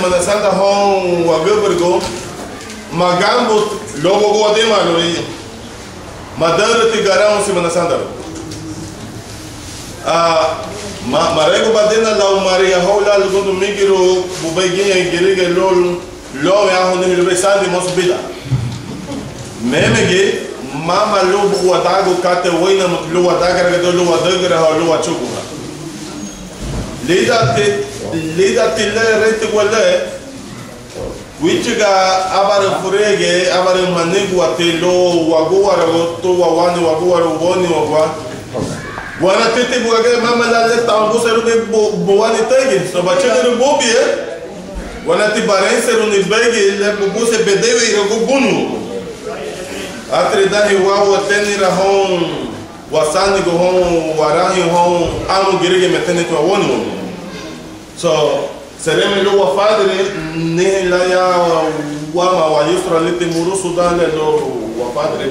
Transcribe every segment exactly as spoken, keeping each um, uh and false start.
Semana Santa houn wagübürigu, maganbun luagu wadimureha luriña. Madaürüti garawoun Semana Santa. Ah, ma-, mareguba dina lau mariahóun lan lugundun mígirun bubéi giñe gürigia lun lounwen ahunigi lubéi sandi mosu bidan. Mémegi, mama lun wadügün katei wéinamuti lun wadügüragun, lun wadügüraha, lun wachuguha. Lídanti, lídanti le réitigua le, wíchuga ábanrügü furieigi, ábanrügü maniguati lun wagúaragun, tun wawani wagúaragua, wóuniwagua. Guánarügüti buga giñe mama lan le tabuseruni bu-, buani teigi, so bachülürün búbiñe, guánarügüti bareinseruni beigi le bubusen bedeweragun búniwagua. Átiri dahi wau watenirahoun, wasaanigu houn, warahüñü houn, amu gürigia meteniti wawóuniwagua. So, seremei lun wafádiri, anihein lan ya wama wayusuraliti murusun dan le lun wafádiri.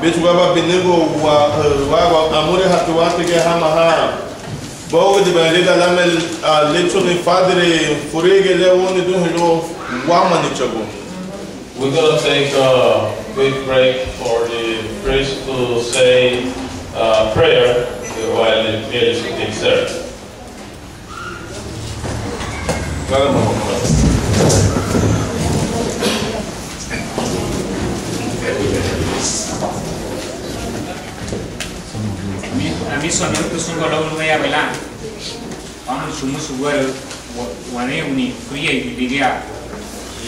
Bíchugun aban binigu wa, wa, wa, amuriahatiwa ti giñe hama ha bóugudibei lidan lanme, ah, líchuguni fádiri furieigi le wouni dunhi lun wamanichagun. We're gonna take a quick break for the priest to say a prayer while the musicians take service. Ami, ami sonido sun golo uno ya bela. Vamos, sumusu guarü, wa-, wariñaguni furieigi ligía.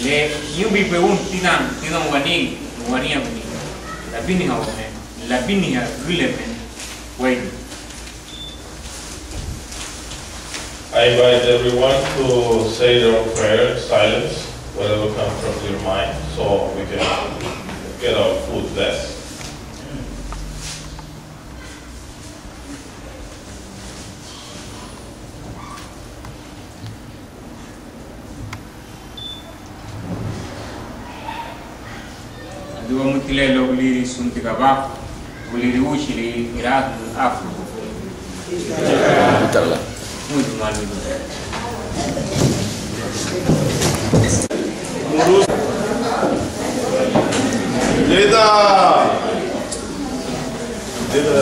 Le ñübinbei woun tidan, tidan wani, wariñaguni. Labiniha wame, labiniha güleme, wei. I invite everyone to say their own prayer in silence, whatever comes from your mind, so we can get our food blessed. Adüga muti le luagu liri Sunti Gabafu, luagu liri Úguchili, irahü afu. Mutu mani. Leda. Leda.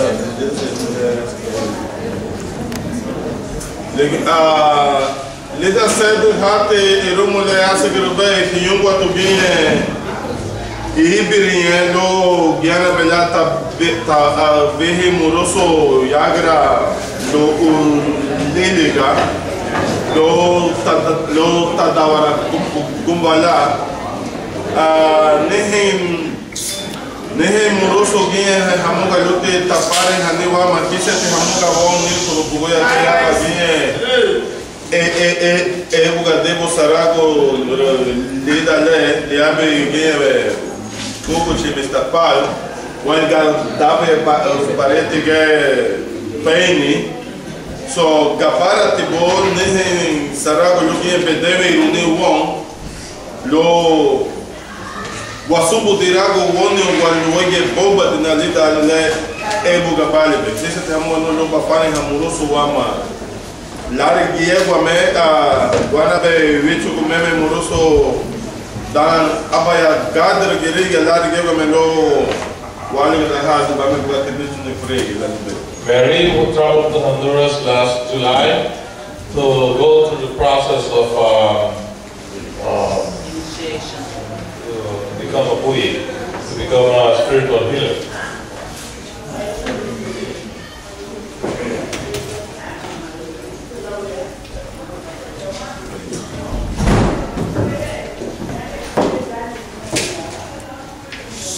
Leda, ah, lidan sedü hati irumu le ásügürübei, hiñunguatu giñe, ihíbiriña lun giana bela ta, ta, ah, bihin murusun yagüra lun líliga, lun ta, lun tadawara gu, gu, gumba lan, ah, nihin Nihin murusun giñe hamuga lunti tapareinhani wama, hínsiñeti hamuga woun níchuguni buguya ti aban giñe, e, e, e, e, buga dibu saragu lidan le, liabin giñe Úguchili Mixtapal, wani ga dabei ba, bareti ge peini, so, gabarati bun, nihin saragu lun giñe bedeweiruni woun, lun wasubudiragun wóuniwagua luéigiñe bóubadina lidan le ébu gabalibei. Hínsiñeti hamuga nun lun bafarenhan murusun wama. Lárigiñeguame, ah, guánabei wíchugumeme murusun dan ábaya gádürü gürigia, lárigiñeguame lun wálügüdaha lubame buga ti bíchuguni furieigi lánibei. Mary, who traveled to Honduras last July to go through the process of, um, um, to become a buyi, to become a spiritual healer.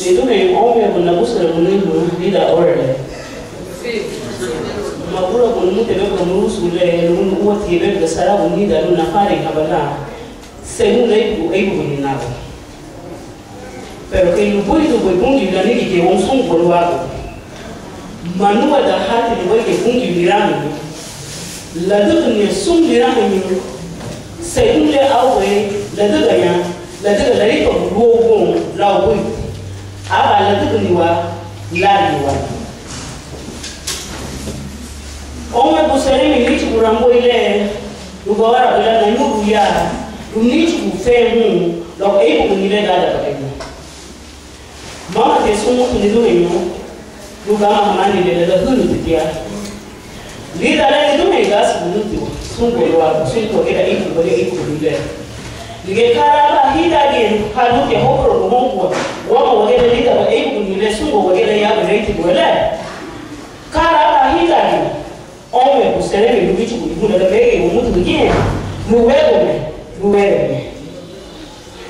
Niduheñu, óunwenbu nabusuragunibu lidan oura le. Maguragun numuti ebeku murusun le, lun úati ebeku saragu nida lun nafarenhaba lan, según éibugun ninagu. Pero kei lubuidun bubéi Bungiu lanigi kei woun súngubei luagu, manúadahati luéigiñe Bungiu nirahüñü, ladügüniña sun nirahüñü, según le aubei ladügaña, ladüga larifagun luougún lau buidu, aba ladügüniwa lárigiwa. Óunwenbu seremei líchugun ranbei le, lun gayarabei lan nañugun ya, Lun níchugun fe hun luagu éibuguni le gádanbei. Mámati sun mutu, niduheñu, lun gama hamani le lagünu titia. Lidan le, niduheñu, gásügürüntiwa súngua luagu, súngua kei éibugubei le éibuguni le. Ligía ka lan aban hídangiñe ha lunti ahóunarugu houngua wama wagía lidan éibuguni le, súngua wagía yabei le ítara le. Ka lan aban hídangiñe, óunwenbu seremei lun wíchuguni hun le mégei wamuti wagía, luéigiñe, luéigiñe.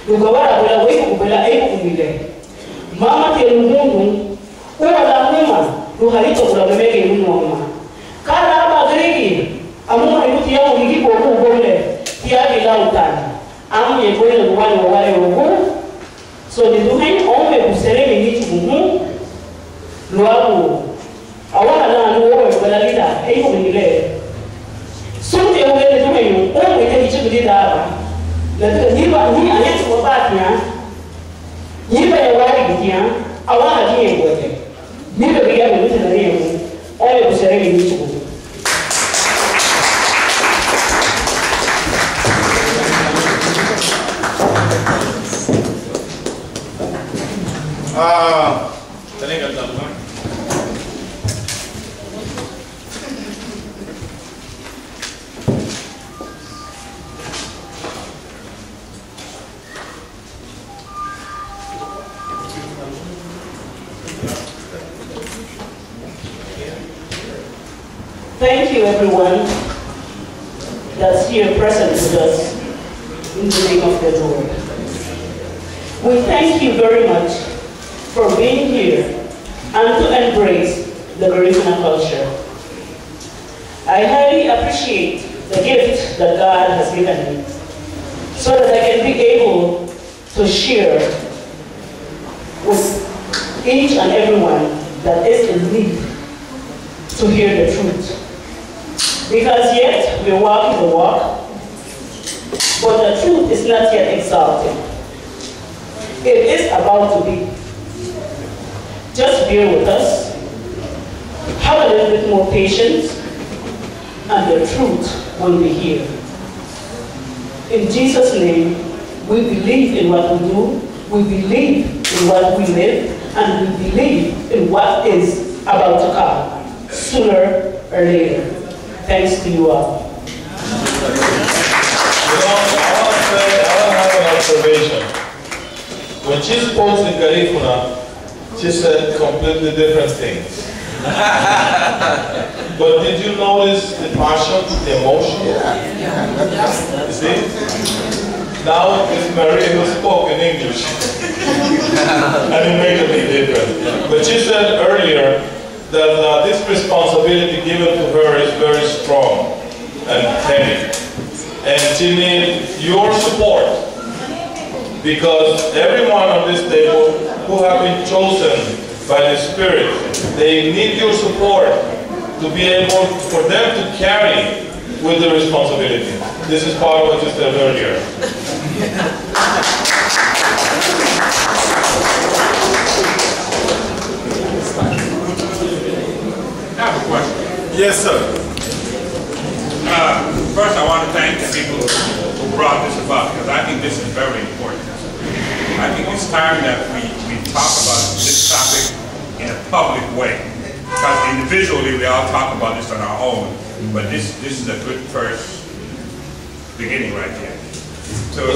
Lun gawaraabei lan wéibugubei lan éibuguni le. Mámati lun mundun, úa lan huma lun haritagun lan mégei lun wamá. Ka lan aban gürigia amumahani tiamu higibuagu ubóu le, tiabin lan utani. Ámuñegueina luani wawálewagun. So, niduheñu, óunwenbu seremei níchugun hun luagu awaha lan lun wóunwenbu lan lidan éibuguni le. Sunti uguñe, niduheñu, úabei te hichügü lidan aban. Ladüga ñeinba, ñein añati wabatiña, ñeinbaña wárigi tiña, awaha giñe guentó. Níbebei ya me gusta nariñagun, óunwenbu seremei níchugun. Ah, thank you, everyone that's here present with us in the name of the Lord. We thank you very much for being here and to embrace the Garifuna culture. I highly appreciate the gift that God has given me so that I can be able to share with each and everyone that is in need to hear the truth. Because yet we're walking the walk, but the truth is not yet exalted. It is about to be. Just bear with us. Have a little bit more patience, and the truth will be here. In Jesus' name, we believe in what we do, we believe in what we live, and we believe in what is about to come, sooner or later. Thanks to you all. You know, I want to say, I want to have an observation. When she spoke in Garifuna, she said completely different things. But did you notice the passion, the emotion? You see? Now it's Maria who spoke in English. And it made a big difference. But she said earlier, that, uh, this responsibility given to her is very strong and heavy. And she needs your support, because everyone on this table who have been chosen by the Spirit, they need your support to be able for them to carry with the responsibility. This is part of what you said earlier. I have a question. Yes, sir. Uh, first, I want to thank the people who brought this about, because I think this is very important. I think it's time that we, we talk about this topic in a public way. Because individually, we all talk about this on our own. But this, this is a good first beginning right here. So,